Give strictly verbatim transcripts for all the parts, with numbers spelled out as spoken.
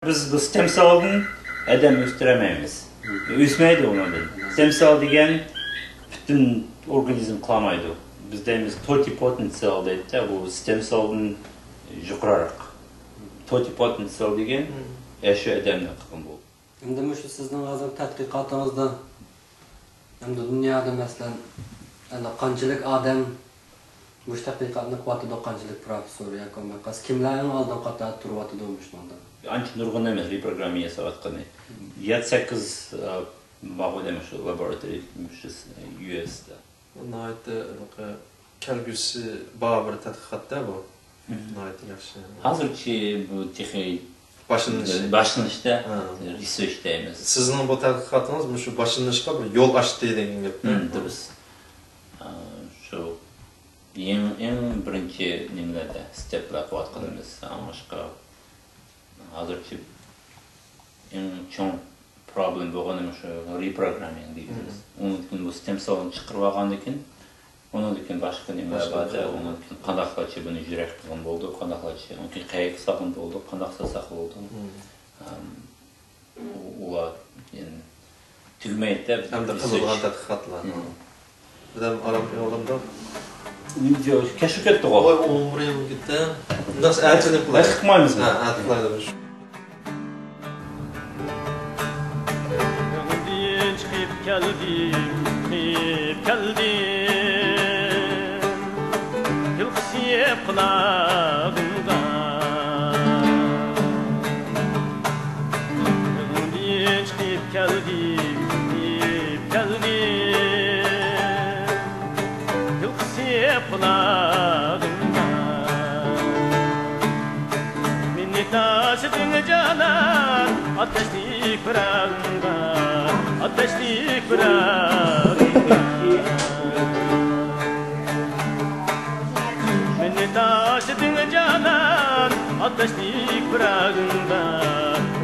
بىز بۇ ستېم سېلدىن ئادەم ئۆستۈرەلمەيمىز. ئۆسمەيدۇ ئۇنىڭدىن. ستېم سېل دېگەن پۈتۈن ئورگانىزم قىلالمايدۇ. بىز دەيمىز توتىپوتېنت سېل دەيدۇ، بۇ ستېم سېلدىن يۇقىرىراق. توتىپوتېنت سېل دېگەن ئاشۇ ئادەمنى قىلغان بولىدۇ. ئەمدى مۇشۇ سىزنىڭ ھازىر تەتقىقاتىڭىزدا ئەمدى دۇنيادا، مەسىلەن، ئەمدى قانچىلىك ئادەم مۇشۇ تەتقىقاتنى قىلىۋاتىدۇ، قانچىلىك پروفېسسور ياكى بولماي قالسا كىملەر ئەڭ ئالدىنقى قاتاردا تۇرۇۋاتىدۇ مۇشۇنىڭدا؟ ئانچە نۇرغۇن ئەمەس رېپروگراممىنگ ياساۋاتقىنى. يەتتە سەككىز، ئە، بارغۇدەك مۇشۇ لابوراتورىيە، مۇشۇ يۇ ئېس دا. ناھايىتى ھېلىقى كەلگۈسى بار بىر تەتقىقات-دە بۇ. مم. ناھايىتى ياخشى. ھازىرچە بۇ تېخى باشلىنىشى. باشلىنىشتا، ھە. رېسېرچ دەيمىز. سىزنىڭ بۇ تەتقىقاتىڭىز مۇشۇ باشلىنىشقا بىر يول ئاچتى دېگەن گەپ. مم، دۇرۇس. ئا، شۇ ئەڭ، ئەڭ بىرىنچى نېمىلەردە، ستېپلەر قىلىۋاتقىنىمىز. ئاڭلاشقا ھازىرچە ئەڭ چوڭ پروبلېم بولغىنى مۇشۇ رېپروگراممىنگ دېگىنىمىز. مم. ئۇنىڭدىن كېيىن بۇ ستېم سېلنى چىقىرىۋالغاندىن كېيىن، ئۇنىڭدىن كېيىن باشقا نېمىلەر باشقا بار-دە، نېمىلەر. ئۇنىڭدىن كېيىن قانداقلارچە بۇنى يۈرەك قىلغىلى بولىدۇ، قانداقلارچە ئۇنى قەيەرگە سالغىلى بولىدۇ، قانداق سالساق بولىدۇ. مم. ئەم، ئۇ-، ئۇلار يەنە تۈگىمەيدۇ-دە، ئەمدى قىلىدىغان تەتقىقاتلار. مم. بىردەم ئارام ئېلىۋالامدۇ؟ ياق، كەچ كەتتىغۇ. ۋاي، ئون بىر يىل كەتتى. بۇنداق ئەتە قىلاي. ئەتە قىلمايمىزمۇ؟ ھە، ئەتە قىلايلى. ئۆيدىن چىقىپ كەلدىم، چىقىپ كەلدىم. يىلقىسى يەپ قۇلاغىمغا. ئۆيدىن چىقىپ كەلدىم، چىقىپ كەلدىم. يىلقىسى يەپ قۇلاغىمغا. مېنى تاشلىدىڭ جانان، ئاتەشلىك پىراقىڭغا، ئاتەشلىك پىراقىڭغا. مېنى تاشلىدىڭ جانان، ئاتەشلىك پىراقىڭدا،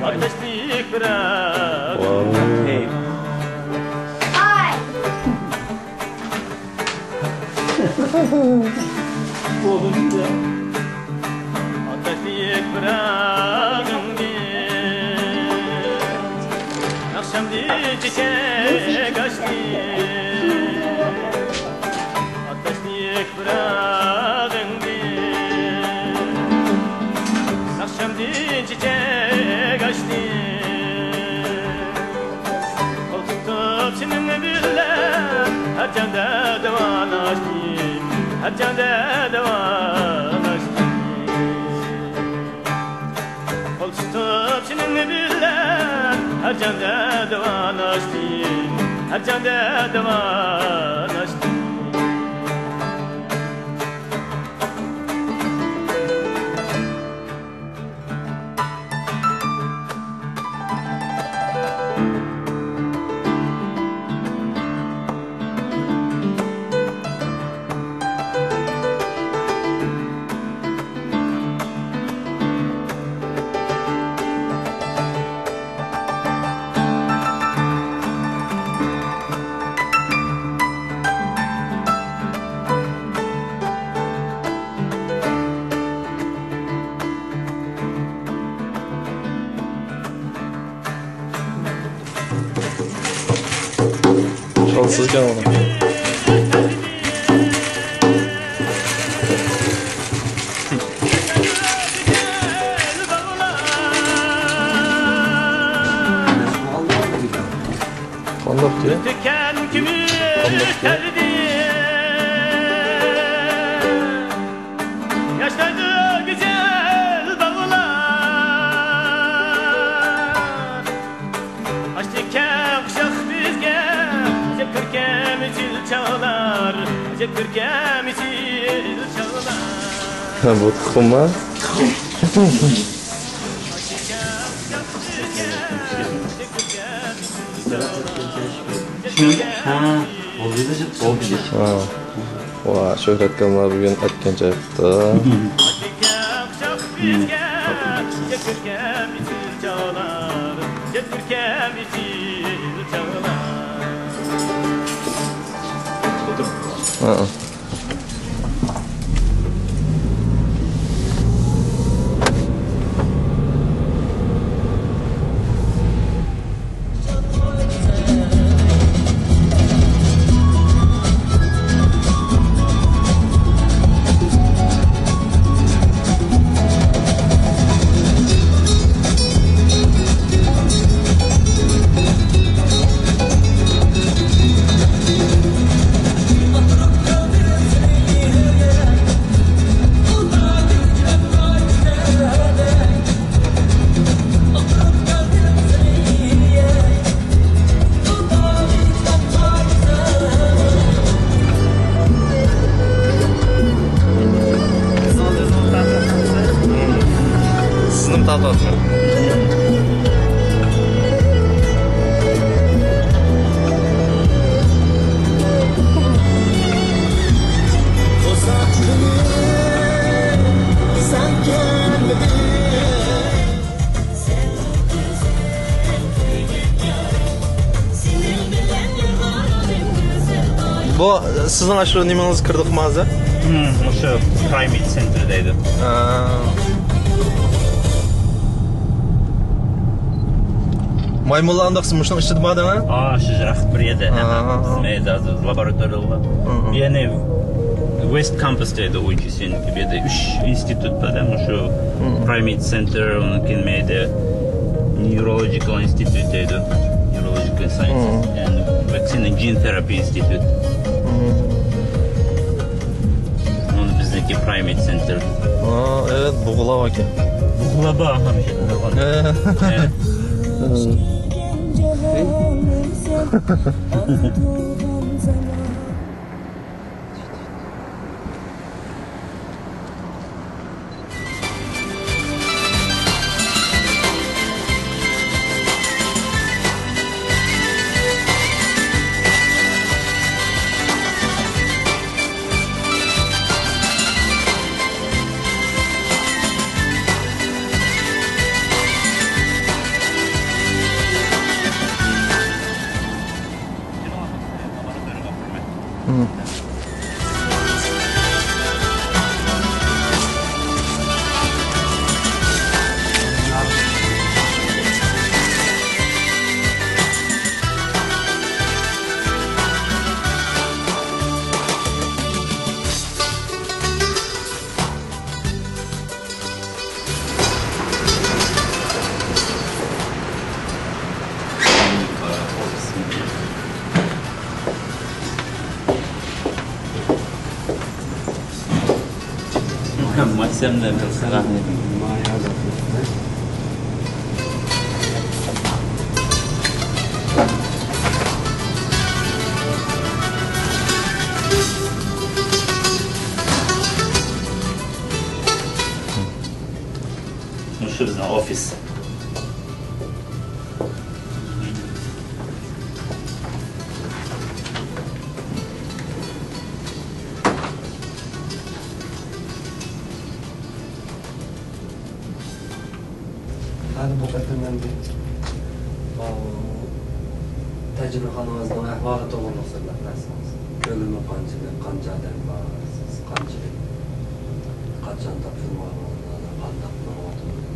ئاتەشلىك پىراقىڭدا. ئاتەشلىك پىراقىڭدىن ئاخشامدىن چېچەك ئاچتى. ئاتەشلىك پىراقىڭدىن ئاخشامدىن چېچەك ئاچتى. قول تۇتۇپ سېنىڭ بىلەن ھەر جاندا داۋالاشتىم، ھەر جاندا داۋالاشتىم. قول تۇتۇپ سېنىڭ بىلەن ھەر جاندا داۋالاشتىم، ھەر جاندا داۋالاشتىم. شانسىزكەن ئۇنىڭ. قانداق گەپ؟ قانداق گەپ؟ ياشنايدۇ گۈزەل باغلار. ئاچتى كەڭ قۇچاق بىزگە، ئەجەب كۆركەم ئېسىل چاغلار، ئەجەب كۆركەم ئېسىل چاغلار. ھە، بۇ تۇخۇممۇ؟ تۇخۇم. ھە. ۋا، شۆھرەت ئاكاملار بۈگۈن ئەتكەن چاقتا. ھە. بۇ سىزنىڭ ئاشۇ نېمىڭىزگە كىردۇقمۇ ھازىر؟ مم، مۇشۇ پرايمېيت سېنتر دەيدۇ. ھە. مايمۇنلار ئانداقسى مۇشۇنىڭ ئىچىدە بار دەڭە؟ ئا، شۇ يىراق بىر يەردە. ھە. بىزنىڭ ئۆزىمىز لابوراتورىيە بار. ھە. يەنى ۋېست كامپۇس دەيدۇ، ئۇ يەنىكى بىر يەردە ئۈچ ئىنستىتۇت بار دە، مۇشۇ مم. پرايمېيت سېنتر، ئۇنىڭ كېيىن مەيدە نيۇرولوجىكال ئىنستىتۇت دەيدۇ. نيۇرولوجىكال ساينس، مم. يەنى ۋاكسىنا جېن تېراپى ئىنستىتۇت. مم. ئۇنى بىزنىڭكى پرايمېيت سېنتر. ئا، ئەۋەت، بۇغلا ئاكا. بۇغلا بار، ھەمىشە نۇرغۇن. ھە. ھە. مايسەمدە بىر قارا. مۇشۇ بىزنىڭ ئوفىس. قېنى بۇ قېتىم ئەمدى، ئاۋۇ، تەجرىبىخانىڭىزنىڭ ئەھۋالى توغرۇلۇق سۆزلەپ بەرسىڭىز. كۆلىمى قانچىلىك، قانچە ئادەم بار، سىز قانچىلىك، قاچان تاپشۇرۇۋالدىڭىز، قانداق مېڭىۋاتىدۇ؟